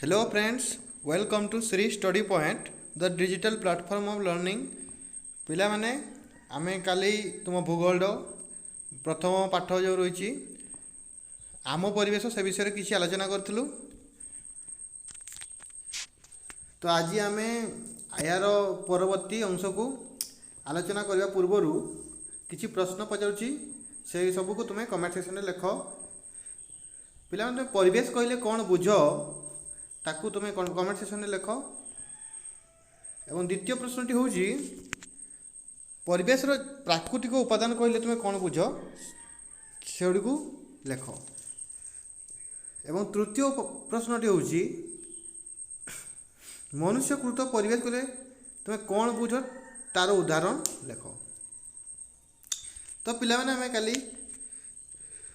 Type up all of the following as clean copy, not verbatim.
Hello friends, welcome to Sri Study Point, the digital platform of learning. ପିଲାମାନେ, ଆମେ କାଲି ତୁମ ଭୂଗୋଳର ପ୍ରଥମ ପାଠ ଯେଉଁ ରହିଛି ଆମ ପରିବେଶ, ସେ ବିଷୟରେ କିଛି ଆଲୋଚନା କରିଥିଲୁ। ତ ଆଜି ଆମେ ଏହାର ପରବର୍ତ୍ତୀ ଅଂଶକୁ ଆଲୋଚନା କରିବା ପୂର୍ବରୁ କିଛି ପ୍ରଶ୍ନ ପଚାରୁଛି, ସେଇ ସବୁକୁ ତୁମେ କମେଣ୍ଟ ସେକ୍ସନରେ ଲେଖ। ପିଲାମାନେ, ତୁମେ ପରିବେଶ କହିଲେ କ'ଣ ବୁଝ, ତାକୁ ତୁମେ କମେଣ୍ଟ ସେକ୍ସନରେ ଲେଖ। ଏବଂ ଦ୍ୱିତୀୟ ପ୍ରଶ୍ନଟି ହେଉଛି, ପରିବେଶର ପ୍ରାକୃତିକ ଉପାଦାନ କହିଲେ ତୁମେ କ'ଣ ବୁଝ, ସେଗୁଡ଼ିକୁ ଲେଖ। ଏବଂ ତୃତୀୟ ପ୍ରଶ୍ନଟି ହେଉଛି, ମନୁଷ୍ୟକୃତ ପରିବେଶ କହିଲେ ତୁମେ କ'ଣ ବୁଝ, ତାର ଉଦାହରଣ ଲେଖ। ତ ପିଲାମାନେ, ଆମେ କାଲି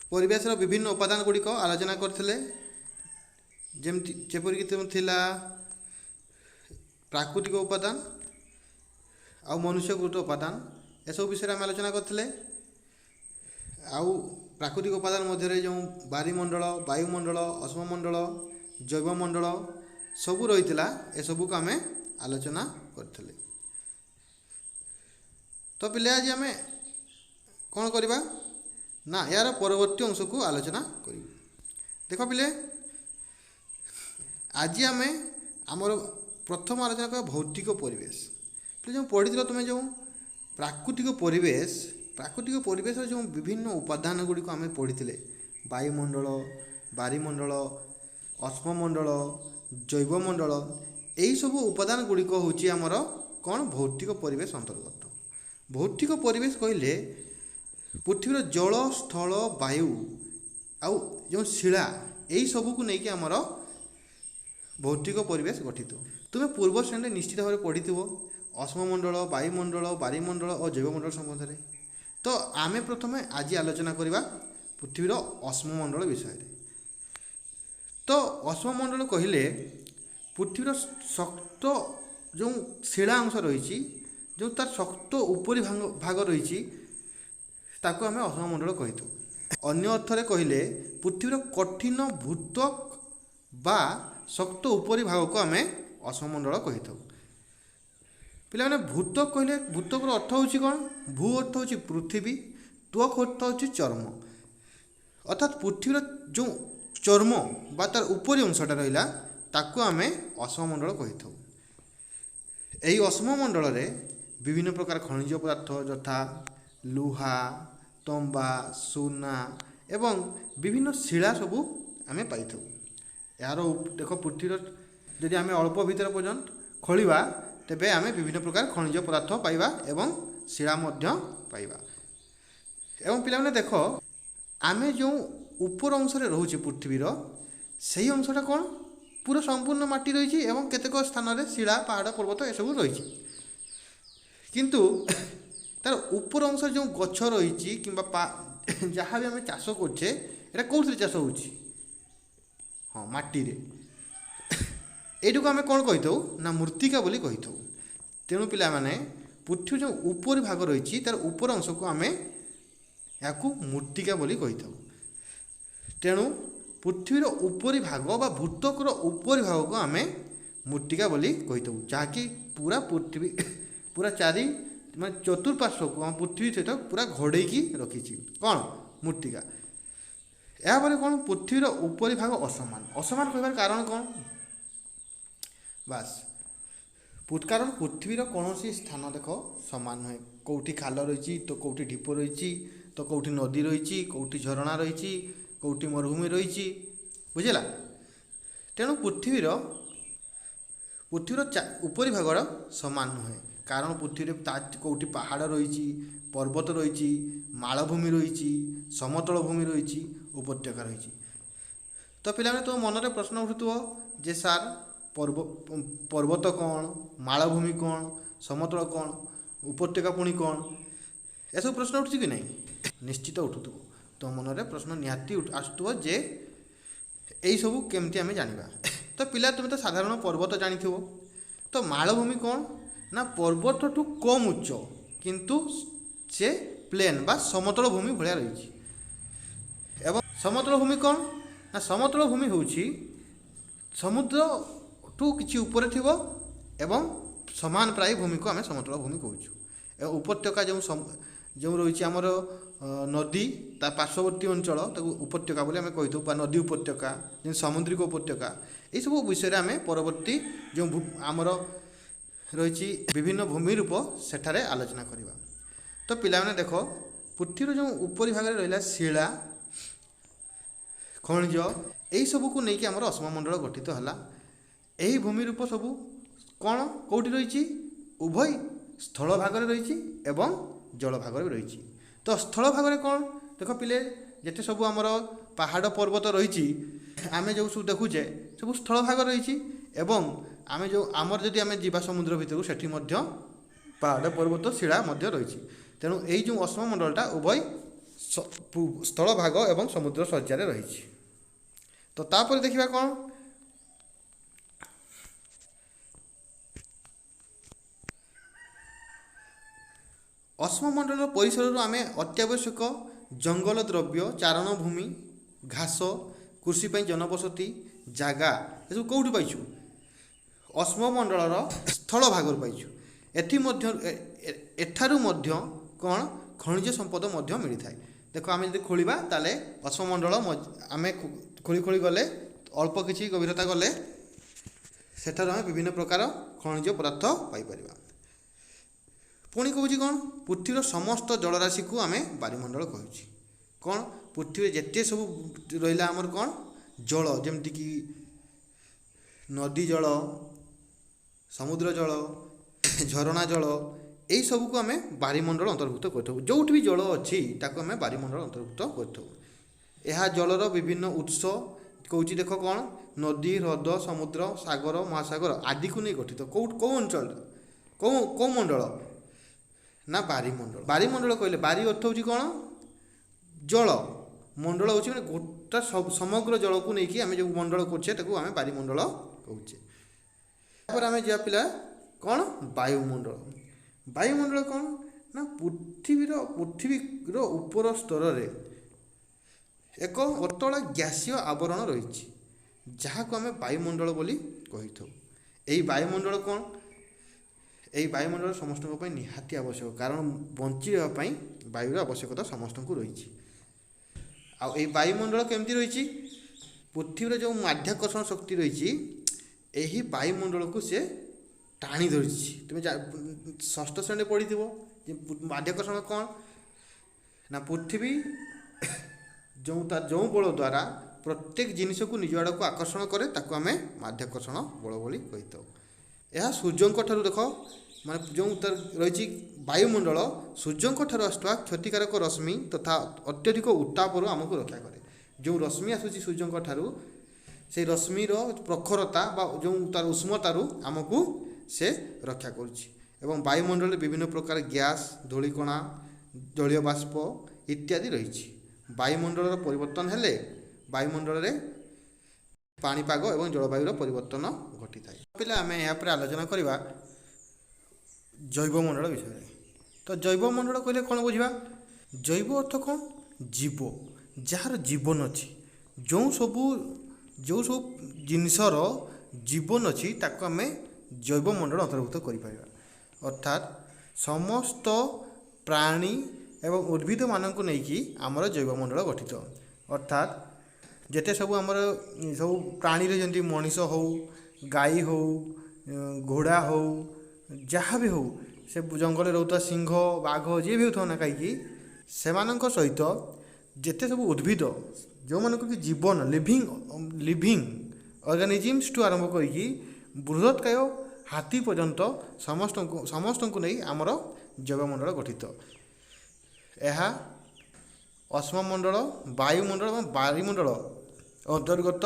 ପରିବେଶର ବିଭିନ୍ନ ଉପାଦାନ ଗୁଡ଼ିକ ଆଲୋଚନା କରିଥିଲେ, ଯେମିତି ଯେପରିକି ତୁମ ଥିଲା ପ୍ରାକୃତିକ ଉପାଦାନ ଆଉ ମନୁଷ୍ୟକୃତ ଉପାଦାନ, ଏସବୁ ବିଷୟରେ ଆମେ ଆଲୋଚନା କରିଥିଲେ। ଆଉ ପ୍ରାକୃତିକ ଉପାଦାନ ମଧ୍ୟରେ ଯେଉଁ ବାରିମଣ୍ଡଳ, ବାୟୁମଣ୍ଡଳ, ଅଶ୍ମମଣ୍ଡଳ, ଜୈବମଣ୍ଡଳ ସବୁ ରହିଥିଲା, ଏସବୁକୁ ଆମେ ଆଲୋଚନା କରିଥିଲେ। ତ ପିଲା, ଆଜି ଆମେ କ'ଣ କରିବା ନା ଏହାର ପରବର୍ତ୍ତୀ ଅଂଶକୁ ଆଲୋଚନା କରିବୁ। ଦେଖ ପିଲେ, ଆଜି ଆମେ ଆମର ପ୍ରଥମ ଆଲୋଚନା କରିବା ଭୌତିକ ପରିବେଶ। ପିଲେ, ଯେଉଁ ପଢ଼ିଥିଲ ତୁମେ ଯେଉଁ ପ୍ରାକୃତିକ ପରିବେଶ, ପ୍ରାକୃତିକ ପରିବେଶର ଯେଉଁ ବିଭିନ୍ନ ଉପାଦାନ ଗୁଡ଼ିକୁ ଆମେ ପଢ଼ିଥିଲେ, ବାୟୁମଣ୍ଡଳ, ବାରିମଣ୍ଡଳ, ଅଶ୍ମମଣ୍ଡଳ, ଜୈବମଣ୍ଡଳ, ଏଇସବୁ ଉପାଦାନ ଗୁଡ଼ିକ ହେଉଛି ଆମର କ'ଣ ଭୌତିକ ପରିବେଶ ଅନ୍ତର୍ଗତ। ଭୌତିକ ପରିବେଶ କହିଲେ ପୃଥିବୀର ଜଳ, ସ୍ଥଳ, ବାୟୁ ଆଉ ଯେଉଁ ଶିଳା, ଏଇସବୁକୁ ନେଇକି ଆମର ଭୌତିକ ପରିବେଶ ଗଠିତ। ତୁମେ ପୂର୍ବ ଶ୍ରେଣୀରେ ନିଶ୍ଚିତ ଭାବରେ ପଢ଼ିଥିବ ଅଶ୍ମମଣ୍ଡଳ, ବାୟୁମଣ୍ଡଳ, ବାରିମଣ୍ଡଳ ଓ ଜୈବମଣ୍ଡଳ ସମ୍ବନ୍ଧରେ। ତ ଆମେ ପ୍ରଥମେ ଆଜି ଆଲୋଚନା କରିବା ପୃଥିବୀର ଅଶ୍ମମଣ୍ଡଳ ବିଷୟରେ। ତ ଅଶ୍ମମଣ୍ଡଳ କହିଲେ ପୃଥିବୀର ଶକ୍ତ ଯେଉଁ ଶିଳା ଅଂଶ ରହିଛି, ଯେଉଁ ତାର ଶକ୍ତ ଉପରି ଭାଗ ରହିଛି, ତାକୁ ଆମେ ଅଶ୍ମମଣ୍ଡଳ କହିଥାଉ। ଅନ୍ୟ ଅର୍ଥରେ କହିଲେ ପୃଥିବୀର କଠିନ ଭୂତ୍ୱକ ବା ଶକ୍ତ ଉପରି ଭାଗକୁ ଆମେ ଅଶ୍ମମଣ୍ଡଳ କହିଥାଉ। ପିଲାମାନେ, ଭୂତ୍ୱକ କହିଲେ ଭୂତ୍ୱକର ଅର୍ଥ ହେଉଛି କ'ଣ? ଭୂ ଅର୍ଥ ହେଉଛି ପୃଥିବୀ, ତ୍ୱକ ଅର୍ଥ ହେଉଛି ଚର୍ମ। ଅର୍ଥାତ୍ ପୃଥିବୀର ଯେଉଁ ଚର୍ମ ବା ତାର ଉପରି ଅଂଶଟା ରହିଲା, ତାକୁ ଆମେ ଅଶ୍ମମଣ୍ଡଳ କହିଥାଉ। ଏହି ଅଶ୍ମମଣ୍ଡଳରେ ବିଭିନ୍ନ ପ୍ରକାର ଖଣିଜ ପଦାର୍ଥ ଯଥା ଲୁହା, ତମ୍ବା, ସୁନା ଏବଂ ବିଭିନ୍ନ ଶିଳା ସବୁ ଆମେ ପାଇଥାଉ। ଏହାର ଦେଖ, ପୃଥିବୀର ଯଦି ଆମେ ଅଳ୍ପ ଭିତର ପର୍ଯ୍ୟନ୍ତ ଖୋଳିବା, ତେବେ ଆମେ ବିଭିନ୍ନ ପ୍ରକାର ଖଣିଜ ପଦାର୍ଥ ପାଇବା ଏବଂ ଶିଳା ମଧ୍ୟ ପାଇବା। ଏବଂ ପିଲାମାନେ ଦେଖ, ଆମେ ଯେଉଁ ଉପର ଅଂଶରେ ରହୁଛେ ପୃଥିବୀର, ସେହି ଅଂଶଟା କ'ଣ ପୁରା ସମ୍ପୂର୍ଣ୍ଣ ମାଟି ରହିଛି ଏବଂ କେତେକ ସ୍ଥାନରେ ଶିଳା, ପାହାଡ଼, ପର୍ବତ ଏସବୁ ରହିଛି। କିନ୍ତୁ ତାର ଉପର ଅଂଶରେ ଯେଉଁ ଗଛ ରହିଛି କିମ୍ବା ଯାହା ବି ଆମେ ଚାଷ କରୁଛେ, ଏଇଟା କେଉଁଥିରେ ଚାଷ ହେଉଛି? ହଁ, ମାଟିରେ। ଏଇଟାକୁ ଆମେ କ'ଣ କହିଥାଉ ନା ମୃତ୍ତିକା ବୋଲି କହିଥାଉ। ତେଣୁ ପିଲାମାନେ, ପୃଥିବୀ ଯେଉଁ ଉପରି ଭାଗ ରହିଛି, ତାର ଉପର ଅଂଶକୁ ଆମେ ଏହାକୁ ମୃତ୍ତିକା ବୋଲି କହିଥାଉ। ତେଣୁ ପୃଥିବୀର ଉପରି ଭାଗ ବା ଭୂତ୍ୱକର ଉପରି ଭାଗକୁ ଆମେ ମୃତ୍ତିକା ବୋଲି କହିଥାଉ, ଯାହାକି ପୁରା ପୃଥିବୀ ପୁରା ଚାରି ମାନେ ଚତୁଃପାର୍ଶ୍ୱକୁ ଆମ ପୃଥିବୀ ସହିତ ପୁରା ଘୋଡ଼େଇକି ରଖିଛି କ'ଣ ମୃତ୍ତିକା। ଏହାପରେ କ'ଣ ପୃଥିବୀର ଉପରି ଭାଗ ଅସମାନ। ଅସମାନ କହିବାର କାରଣ କ'ଣ? ବାସ୍, କାରଣ ପୃଥିବୀର କୌଣସି ସ୍ଥାନ ଦେଖ ସମାନ ନୁହେଁ। କେଉଁଠି ଖାଲ ରହିଛି ତ କେଉଁଠି ଢିପ ରହିଛି, ତ କେଉଁଠି ନଦୀ ରହିଛି, କେଉଁଠି ଝରଣା ରହିଛି, କେଉଁଠି ମରୁଭୂମି ରହିଛି, ବୁଝିଲା? ତେଣୁ ପୃଥିବୀର ଉପରି ଭାଗର ସମାନ ନୁହେଁ, କାରଣ ପୃଥିବୀରେ ତା କେଉଁଠି ପାହାଡ଼ ରହିଛି, ପର୍ବତ ରହିଛି, ମାଳଭୂମି ରହିଛି, ସମତଳ ଭୂମି ରହିଛି, ଉପତ୍ୟକା ରହିଛି। ତ ପିଲାମାନେ, ତୁମ ମନରେ ପ୍ରଶ୍ନ ଉଠୁଥିବ ଯେ ସାର୍, ପର୍ବତ କ'ଣ, ମାଳଭୂମି କ'ଣ, ସମତଳ କ'ଣ, ଉପତ୍ୟକା ପୁଣି କ'ଣ? ଏସବୁ ପ୍ରଶ୍ନ ଉଠୁଛି କି ନାହିଁ? ନିଶ୍ଚିତ ଉଠୁଥିବ। ତୁମ ମନରେ ପ୍ରଶ୍ନ ନିହାତି ଆସୁଥିବ ଯେ ଏଇସବୁ କେମିତି ଆମେ ଜାଣିବା। ତ ପିଲା, ତୁମେ ତ ସାଧାରଣ ପର୍ବତ ଜାଣିଥିବ। ତ ମାଳଭୂମି କ'ଣ ନା ପର୍ବତଠୁ କମ୍ ଉଚ୍ଚ, କିନ୍ତୁ ସେ ପ୍ଲେନ୍ ବା ସମତଳ ଭୂମି ଭଳିଆ ରହିଛି। ଏବଂ ସମତଳ ଭୂମି କ'ଣ ନା ସମତଳ ଭୂମି ହେଉଛି ସମୁଦ୍ରଠୁ କିଛି ଉପରେ ଥିବ ଏବଂ ସମାନ ପ୍ରାୟ ଭୂମିକୁ ଆମେ ସମତଳ ଭୂମି କହୁଛୁ। ଏବଂ ଉପତ୍ୟକା ଯେଉଁ ରହିଛି ଆମର ନଦୀ ତା ପାର୍ଶ୍ୱବର୍ତ୍ତୀ ଅଞ୍ଚଳ, ତାକୁ ଉପତ୍ୟକା ବୋଲି ଆମେ କହିଥାଉ, ବା ନଦୀ ଉପତ୍ୟକା, ଯେମିତି ସାମୁଦ୍ରିକ ଉପତ୍ୟକା। ଏଇସବୁ ବିଷୟରେ ଆମେ ପରବର୍ତ୍ତୀ ଯେଉଁ ଆମର ରହିଛି ବିଭିନ୍ନ ଭୂମି ରୂପ, ସେଠାରେ ଆଲୋଚନା କରିବା। ତ ପିଲାମାନେ ଦେଖ, ପୃଥିବୀର ଯେଉଁ ଉପରି ଭାଗରେ ରହିଲା ଶିଳା, ଖଣିଜ, ଏଇସବୁକୁ ନେଇକି ଆମର ଅଶ୍ମମଣ୍ଡଳ ଗଠିତ ହେଲା। ଏହି ଭୂମି ରୂପ ସବୁ କ'ଣ କେଉଁଠି ରହିଛି? ଉଭୟ ସ୍ଥଳ ଭାଗରେ ରହିଛି ଏବଂ ଜଳ ଭାଗରେ ବି ରହିଛି। ତ ସ୍ଥଳ ଭାଗରେ କ'ଣ ଦେଖ ପିଲେ, ଯେତେ ସବୁ ଆମର ପାହାଡ଼ ପର୍ବତ ରହିଛି, ଆମେ ଯେଉଁ ସବୁ ଦେଖୁଛେ, ସବୁ ସ୍ଥଳ ଭାଗ ରହିଛି। ଏବଂ ଆମେ ଯେଉଁ ଆମର ଯଦି ଆମେ ଯିବା ସମୁଦ୍ର ଭିତରକୁ, ସେଠି ମଧ୍ୟ ପାହାଡ଼ ପର୍ବତ ଶିଳା ମଧ୍ୟ ରହିଛି। ତେଣୁ ଏଇ ଯେଉଁ ଅଶ୍ମମଣ୍ଡଳଟା ଉଭୟ ସ୍ଥଳ ଭାଗ ଏବଂ ସମୁଦ୍ର ଶଯ୍ୟାରେ ରହିଛି। ତ ତାପରେ ଦେଖିବା କ'ଣ? ଅଶ୍ମମଣ୍ଡଳର ପରିସରରୁ ଆମେ ଅତ୍ୟାବଶ୍ୟକ ଜଙ୍ଗଲ ଦ୍ରବ୍ୟ, ଚାରଣ ଭୂମି, ଘାସ, କୃଷି ପାଇଁ ଜନବସତି ଜାଗା, ଏସବୁ କେଉଁଠୁ ପାଇଛୁ? ଅଶ୍ମମଣ୍ଡଳର ସ୍ଥଳ ଭାଗରୁ ପାଇଛୁ। ଏଥି ମଧ୍ୟ ଏଠାରୁ ମଧ୍ୟ କ'ଣ ଖଣିଜ ସମ୍ପଦ ମଧ୍ୟ ମିଳିଥାଏ। ଦେଖ, ଆମେ ଯଦି ଖୋଳିବା ତାହେଲେ ଅଶ୍ମମଣ୍ଡଳ ଆମେ ଖୋଳି ଖୋଳି ଗଲେ, ଅଳ୍ପ କିଛି ଗଭୀରତା ଗଲେ ସେଠାରୁ ଆମେ ବିଭିନ୍ନ ପ୍ରକାର ଖଣିଜ ପଦାର୍ଥ ପାଇପାରିବା। ପୁଣି କହୁଛି କ'ଣ? ପୃଥିବୀର ସମସ୍ତ ଜଳରାଶିକୁ ଆମେ ବାୟୁମଣ୍ଡଳ କହୁଛି। କ'ଣ? ପୃଥିବୀରେ ଯେତେ ସବୁ ରହିଲା ଆମର କ'ଣ ଜଳ, ଯେମିତିକି ନଦୀ ଜଳ, ସମୁଦ୍ର ଜଳ, ଝରଣା ଜଳ, ଏଇସବୁକୁ ଆମେ ବାରିମଣ୍ଡଳ ଅନ୍ତର୍ଭୁକ୍ତ କରିଥାଉ। ଯେଉଁଠି ବି ଜଳ ଅଛି ତାକୁ ଆମେ ବାରିମଣ୍ଡଳ ଅନ୍ତର୍ଭୁକ୍ତ କରିଥାଉ। ଏହା ଜଳର ବିଭିନ୍ନ ଉତ୍ସ କହୁଛି। ଦେଖ କ'ଣ? ନଦୀ, ହ୍ରଦ, ସମୁଦ୍ର, ସାଗର, ମହାସାଗର ଆଦିକୁ ନେଇ ଗଠିତ। କେଉଁ କେଉଁ ଅଞ୍ଚଳ, କେଉଁ କେଉଁ ମଣ୍ଡଳ ନା ବାରିମଣ୍ଡଳ। ବାରିମଣ୍ଡଳ କହିଲେ ବାରି ଅର୍ଥ ହେଉଛି କ'ଣ? ଜଳ। ମଣ୍ଡଳ ହେଉଛି ମାନେ ଗୋଟା ସମଗ୍ର ଜଳକୁ ନେଇକି ଆମେ ଯେଉଁ ମଣ୍ଡଳ କରୁଛେ, ତାକୁ ଆମେ ବାରିମଣ୍ଡଳ କହୁଛେ। ତାପରେ ଆମେ ଯିବା ପିଲା କ'ଣ? ବାୟୁମଣ୍ଡଳ। ବାୟୁମଣ୍ଡଳ କ'ଣ ନା ପୃଥିବୀର ଉପର ସ୍ତରରେ ଏକ ପତଳା ଗ୍ୟାସୀୟ ଆବରଣ ରହିଛି, ଯାହାକୁ ଆମେ ବାୟୁମଣ୍ଡଳ ବୋଲି କହିଥାଉ। ଏହି ବାୟୁମଣ୍ଡଳ କ'ଣ? ଏହି ବାୟୁମଣ୍ଡଳ ସମସ୍ତଙ୍କ ପାଇଁ ନିହାତି ଆବଶ୍ୟକ, କାରଣ ବଞ୍ଚିବା ପାଇଁ ବାୟୁର ଆବଶ୍ୟକତା ସମସ୍ତଙ୍କୁ ରହିଛି। ଆଉ ଏଇ ବାୟୁମଣ୍ଡଳ କେମିତି ରହିଛି? ପୃଥିବୀର ଯେଉଁ ମାଧ୍ୟାକର୍ଷଣ ଶକ୍ତି ରହିଛି, ଏହି ବାୟୁମଣ୍ଡଳକୁ ସେ ଟାଣି ଧରିଛି। ତୁମେ ଷଷ୍ଠ ଶ୍ରେଣୀରେ ପଢ଼ିଥିବ ଯେ ମାଧ୍ୟାକର୍ଷଣ କ'ଣ ନା ପୃଥିବୀ ଯେଉଁ ତା ଯେଉଁ ବଳ ଦ୍ୱାରା ପ୍ରତ୍ୟେକ ଜିନିଷକୁ ନିଜ ଆଡ଼କୁ ଆକର୍ଷଣ କରେ, ତାକୁ ଆମେ ମାଧ୍ୟାକର୍ଷଣ ବଳ ବୋଲି କହିଥାଉ। ଏହା ସୂର୍ଯ୍ୟଙ୍କ ଠାରୁ, ଦେଖ, ମାନେ ଯେଉଁ ତାର ରହିଛି ବାୟୁମଣ୍ଡଳ, ସୂର୍ଯ୍ୟଙ୍କ ଠାରୁ ଆସୁଥିବା କ୍ଷତିକାରକ ରଶ୍ମି ତଥା ଅତ୍ୟଧିକ ଉତ୍ତାପରୁ ଆମକୁ ରକ୍ଷା କରେ। ଯେଉଁ ରଶ୍ମି ଆସୁଛି ସୂର୍ଯ୍ୟଙ୍କ ଠାରୁ, ସେଇ ରଶ୍ମିର ପ୍ରଖରତା ବା ଯେଉଁ ତାର ଉଷ୍ମତାରୁ ଆମକୁ ସେ ରକ୍ଷା କରୁଛି। ଏବଂ ବାୟୁମଣ୍ଡଳରେ ବିଭିନ୍ନ ପ୍ରକାର ଗ୍ୟାସ୍, ଧୂଳିକଣା, ଜଳୀୟ ବାଷ୍ପ ଇତ୍ୟାଦି ରହିଛି। ବାୟୁମଣ୍ଡଳର ପରିବର୍ତ୍ତନ ହେଲେ ବାୟୁମଣ୍ଡଳରେ ପାଣିପାଗ ଏବଂ ଜଳବାୟୁର ପରିବର୍ତ୍ତନ ଘଟିଥାଏ। ପିଲା, ଆମେ ଏହାପରେ ଆଲୋଚନା କରିବା ଜୈବମଣ୍ଡଳ ବିଷୟରେ। ତ ଜୈବମଣ୍ଡଳ କହିଲେ କ'ଣ ବୁଝିବା? ଜୈବ ଅର୍ଥ କ'ଣ? ଜୀବ, ଯାହାର ଜୀବନ ଅଛି। ଯେଉଁ ସବୁ ଜିନିଷର ଜୀବନ ଅଛି, ତାକୁ ଆମେ ଜୈବମଣ୍ଡଳ ଅନ୍ତର୍ଭୁକ୍ତ କରିପାରିବା। ଅର୍ଥାତ୍ ସମସ୍ତ ପ୍ରାଣୀ ଏବଂ ଉଦ୍ଭିଦମାନଙ୍କୁ ନେଇକି ଆମର ଜୈବମଣ୍ଡଳ ଗଠିତ। ଅର୍ଥାତ୍ ଯେତେ ସବୁ ଆମର ସବୁ ପ୍ରାଣୀରେ, ଯେମିତି ମଣିଷ ହଉ, ଗାଈ ହଉ, ଘୋଡ଼ା ହଉ, ଯାହା ବି ହଉ, ସେ ଜଙ୍ଗଲରେ ରହୁଥିବା ସିଂହ, ବାଘ, ଯିଏ ବି ହେଉଥାଉ ନା କାହିଁକି, ସେମାନଙ୍କ ସହିତ ଯେତେ ସବୁ ଉଦ୍ଭିଦ, ଯେଉଁମାନଙ୍କୁ କି ଜୀବନ, ଲିଭିଂ ଅର୍ଗାନିଜିମ୍ସଠୁ ଆରମ୍ଭ କରିକି ବୃହତ୍କାୟ ହାତୀ ପର୍ଯ୍ୟନ୍ତ, ସମସ୍ତଙ୍କୁ ନେଇ ଆମର ଜୈବମଣ୍ଡଳ ଗଠିତ। ଏହା ଅଶ୍ମମଣ୍ଡଳ, ବାୟୁମଣ୍ଡଳ ଏବଂ ବାରିମଣ୍ଡଳ ଅନ୍ତର୍ଗତ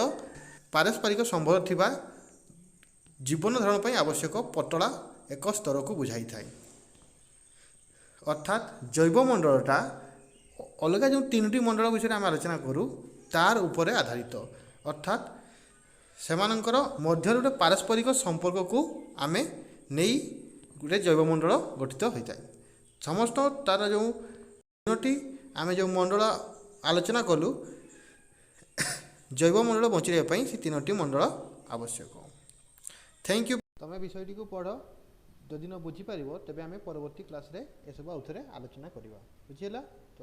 ପାରସ୍ପରିକ ସମ୍ବନ୍ଧ ଥିବା ଜୀବନ ଧାରଣ ପାଇଁ ଆବଶ୍ୟକ ପତଳା ଏକ ସ୍ତରକୁ ବୁଝାଇଥାଏ। ଅର୍ଥାତ୍ ଜୈବମଣ୍ଡଳଟା ଅଲଗା ଯେଉଁ ତିନୋଟି ମଣ୍ଡଳ ବିଷୟରେ ଆମେ ଆଲୋଚନା କରୁ, ତାର ଉପରେ ଆଧାରିତ। ଅର୍ଥାତ୍ ସେମାନଙ୍କର ମଧ୍ୟରେ ଗୋଟେ ପାରସ୍ପରିକ ସମ୍ପର୍କକୁ ଆମେ ନେଇ ଗୋଟେ ଜୈବମଣ୍ଡଳ ଗଠିତ ହୋଇଥାଏ। ସମସ୍ତ ତାର ଯେଉଁ ତିନୋଟି ଆମେ ଯେଉଁ ମଣ୍ଡଳ ଆଲୋଚନା କଲୁ, ଜୈବମଣ୍ଡଳ ବଞ୍ଚି ରହିବା ପାଇଁ ସେ ତିନୋଟି ମଣ୍ଡଳ ଆବଶ୍ୟକ। Thank you. ତୁମେ ବିଷୟଟିକୁ ପଢ଼। ଯଦି ନ ବୁଝିପାରିବ, ତେବେ ଆମେ ପରବର୍ତ୍ତୀ କ୍ଲାସ୍ରେ ଏସବୁ ଆଉଥରେ ଆଲୋଚନା କରିବା। ବୁଝିହେଲା ତ?